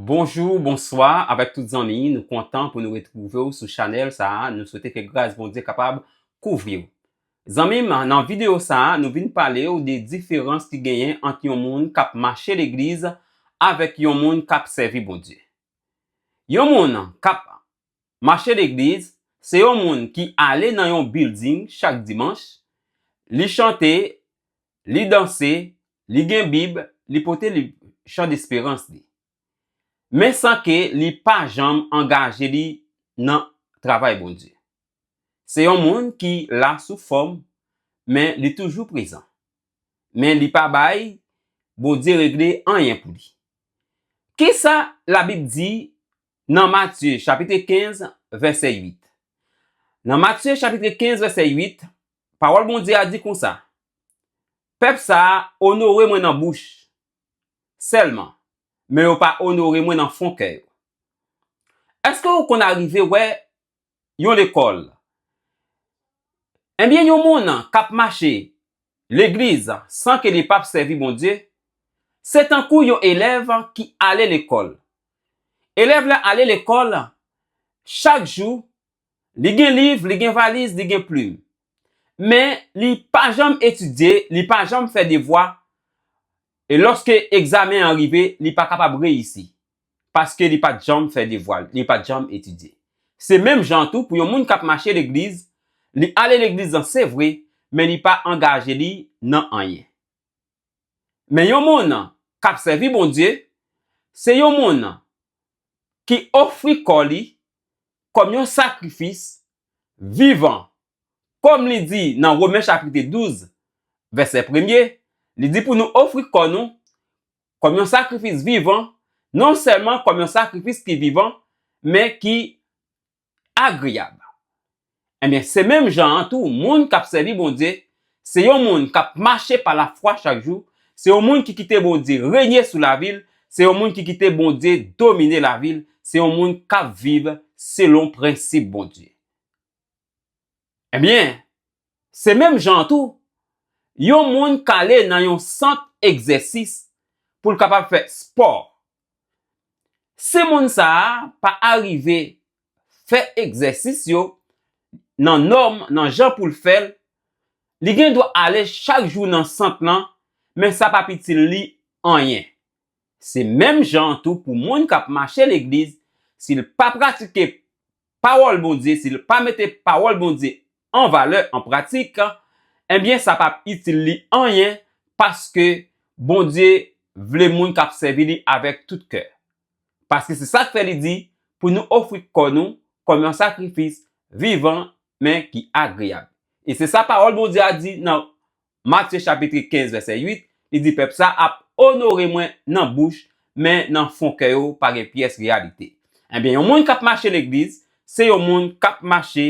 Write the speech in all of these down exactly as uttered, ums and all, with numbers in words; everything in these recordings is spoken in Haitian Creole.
Bonjou, bonswa avèk tout zanmi. Nou kontan pou nou retwouve w sou chanèl sa a. Nou swete ke gras Bondye kapab kouvri w. Zanmi m, nan videyo sa a, nou vin pale w de diferans ki genyen ant yon moun k ap mache legliz avèk yon moun k ap sèvi Bondye. Yon moun k ap mache legliz, se yon moun ki ale nan yon bilding chak dimanch, li chante, li danse, li gen Bib, li pote li chan desperans li. Men san ke li pa janm angaje li nan travay Bondye. Se yon moun ki la sou fòm, men li toujou prezan. Men li pa bay Bondye regle anyen pou li. Kisa Labib di nan Matye chapit kenz, vèsè uit? Nan Matye chapit kenz, vèsè uit, pawòl Bondye a di konsa: Pèp sa a onore mwen nan bouch sèlman, men yo pa onore mwen nan fon kè yo. Èske w konn arive wè yon lekòl? Ebyen, yon moun k ap mache legliz san ke li p ap sèvi Bondye, se tankou yon elèv ki ale lekòl. Elèv la ale lekòl chak jou, li gen liv, li gen valiz, li gen plim. Men li pa janm etidye, li pa janm fè devwa. E lòske egzamen an rive, li pa kapab reyisi. Paske li pa t janm fè devwa l, li pa t janm etidye. Se menm jan tou pou yon moun k ap mache legliz, li ale legliz lan se vre, men li pa angaje li nan anyen. Men yon moun k ap sèvi Bondye, se yon moun ki ofri kò li kòm yon sakrifis vivan. Kòm li di nan Women chapit douz, vèsè premye, li di pou nou ofri kò nou kòm yon sakrifis vivan, non sèlman kòm yon sakrifis ki vivan, men ki agreyab. Ebyen, se menm jan an tou, moun k ap sèvi Bondye, se yon moun k ap mache pa lafwa chak jou, se yon moun ki kite Bondye renye sou lavi l, se yon moun ki kite Bondye domine lavi l, se yon moun k ap viv selon prensip Bondye. Ebyen, se menm jan an tou, yon moun k ale nan yon sant egzèsis pou l kapab fè spò. Si moun sa a pa arive fè egzèsis yo nan nòm, nan jan pou l fè l, li gen dwa ale chak jou nan sant lan, men sa p ap itil li anyen. Se menm jan an tou pou moun k ap mache legliz, si l pa pratike pawòl Bondye, si l pa mete pawòl Bondye an valè, an pratik, ebyen, sa p ap itil li anyen, paske Bondye vle moun k ap sèvi li avèk tout kè. Paske se sa k fè li di pou nou ofri kò nou kòm yon sakrifis vivan, men ki agreyab. E se sa pawòl Bondye a di nan Matye chapit kenz, vèsè uit, li di, pèp sa ap onore mwen nan bouch, men nan fon kè yo pa gen pyès reyalite. Ebyen, yon moun k ap mache legliz, se yon moun k ap mache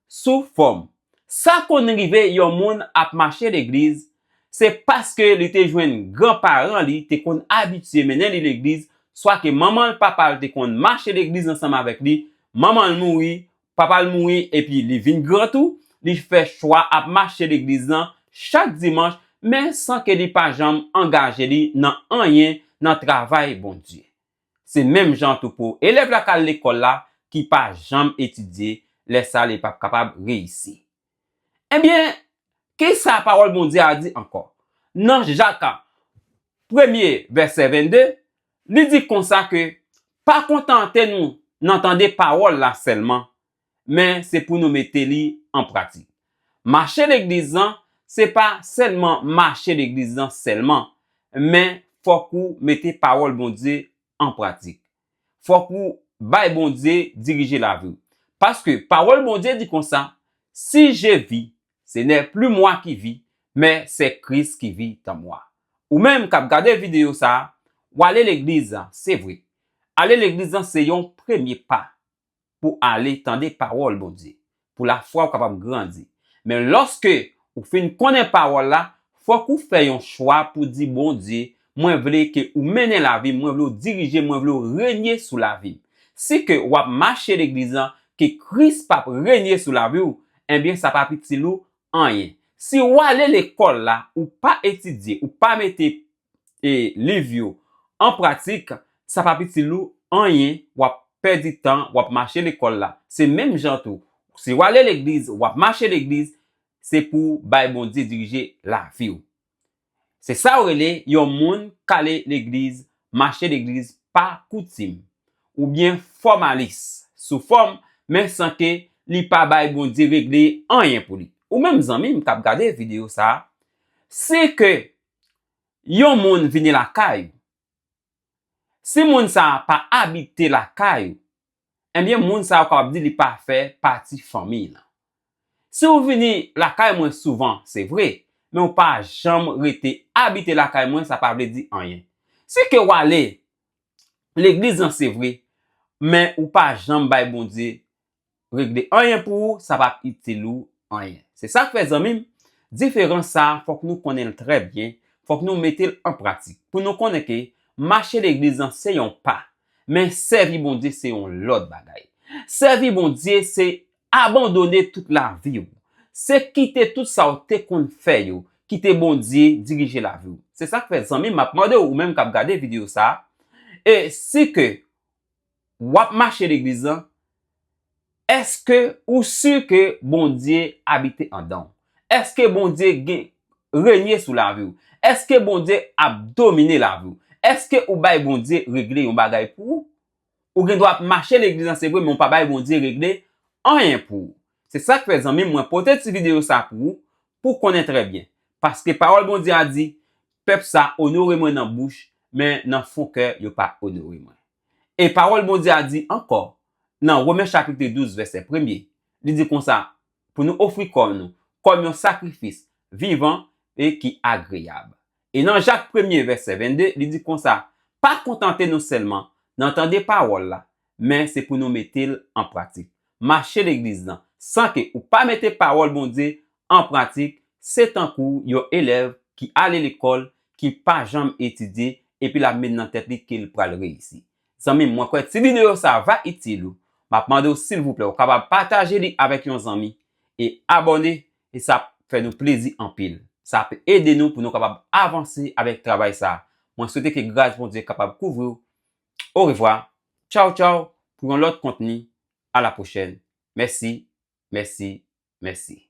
sou fòm. Sa konn rive yon moun ap mache legliz, se paske li te jwenn granparan li te konn abitye mennen li legliz, swa ke manman l, papa l te konn mache legliz ansanm avèk li, manman l mouri, papa l mouri epi li vin gran tou, li fè chwa ap mache legliz lan chak dimanch, men san ke li pa janm angaje li nan anyen nan travay Bondye. Se menm jan tou pou elèv la k al lekòl la ki pa janm etidye, lè sa li p ap kapab reyisi. Ebyen, kisa pawòl Bondye a di ankò? Nan Jak premye, vèsè vennde, li di konsa ke, pa kontante nou nan tande pawòl la sèlman, men se pou nou mete li an pratik. Mache legliz lan, se pa sèlman mache legliz lan sèlman, men fòk ou mete pawòl Bondye an pratik. Fòk ou bay Bondye dirije lavi w. Paske pawòl Bondye di konsa, si je vis, ce n'est plus moi qui vis, mais c'est Christ qui vit en moi. Ou menm k ap gade videyo sa a, w ale legliz la, se vre. Ale legliz lan se yon premye pa pou ale tande pawòl Bondye, pou lafwa w kapab grandi. Men lòske ou fin konnen pawòl la, fòk ou fè yon chwa pou di, Bondye, mwen vle ke ou mennen lavi m, mwen vle w dirije m, mwen vle w renye sou lavi m. Si ke w ap mache legliz lan, ke Kris p ap renye sou lavi w, ebyen, sa p ap itil ou anyen. Si w ale lekòl la, ou pa etidye, ou pa mete e liv yo an pratik, sa p ap itil ou anyen, w ap pèdi tan, w ap mache lekòl la. Se menm jan tou, si w ale legliz, w ap mache legliz, se pou w bay Bondye dirije lavi w. Se sa yo rele yon moun k ale legliz, mache legliz pa koutim, oubyen fòmalis, sou fòm, men san ke li pa bay Bondye regle anyen pou li. Ou menm zanmi m k ap gade videyo sa a, si ke yon moun vini lakay ou, si moun sa a pa abite lakay ou, ebyen, moun sa a ou kapab di li pa fè pati fanmi lan. Si w vini lakay mwen souvan, se vre, men ou pa janm rete abite lakay mwen, sa pa vle di anyen. Si ke w ale legliz lan, se vre, men ou pa janm bay Bondye regle anyen pou ou, sa p ap itil ou anyen. Se sa k fè, zanmi m, diferans sa a, fòk nou konnen l trè byen, fòk nou mete l an pratik, pou nou konnen ke mache legliz lan se yon pa, men sèvi Bondye se yon lòt bagay. Sèvi Bondye se abandone tout lavi w, se kite tout sa w te konn fè yo, kite Bondye dirije lavi w. Se sa k fè, zanmi m, m ap mande w, ou menm k ap gade videyo sa a, e si ke w ap mache legliz lan, èske ou si ke Bondye abite anndan w? Èske Bondye gen renye sou lavi w? Èske Bondye ap domine lavi w? Èske ou bay Bondye regle yon bagay pou ou? Ou gen dwa ap mache legliz lan, se vre, men ou pa bay Bondye regle anyen pou ou. Se sa k fè, zanmi m, mwen pote ti videyo sa pou ou, pou w konnen trè byen. Paske pawòl Bondye a di, pèp sa onore mwen nan bouch, men nan fon kè yo pa onore mwen. E pawòl Bondye a di ankò, nan Women chapit douz, vèsè premye, li di konsa, pou nou ofri kò nou kòm yon sakrifis vivan e ki agreyab. E nan Jak premye, vèsè vennde, li di konsa, pa kontante nou sèlman nan tande pawòl la, men se pou nou mete l an pratik. Mache legliz lan, san ke ou pa mete pawòl Bondye an pratik, se tankou yon elèv ki ale lekòl, ki pa janm etidye, epi l ap met nan tèt li ke l pral reyisi. Zanmi m, mwen kwè ti videyo sa a va itil ou. M ap mande w, silvouplè, ou kapab pataje li avèk yon zanmi e abòne, e sa ap fè nou plezi anpil. Sa ap ede nou pou nou kapab avanse avèk travay sa a. Mwen swete ke gras Bondye kapab kouvri w. Orevwa. Tchaw, tchaw. Pou yon lòt kontni. A la pwochèn. Mèsi, mèsi, mèsi.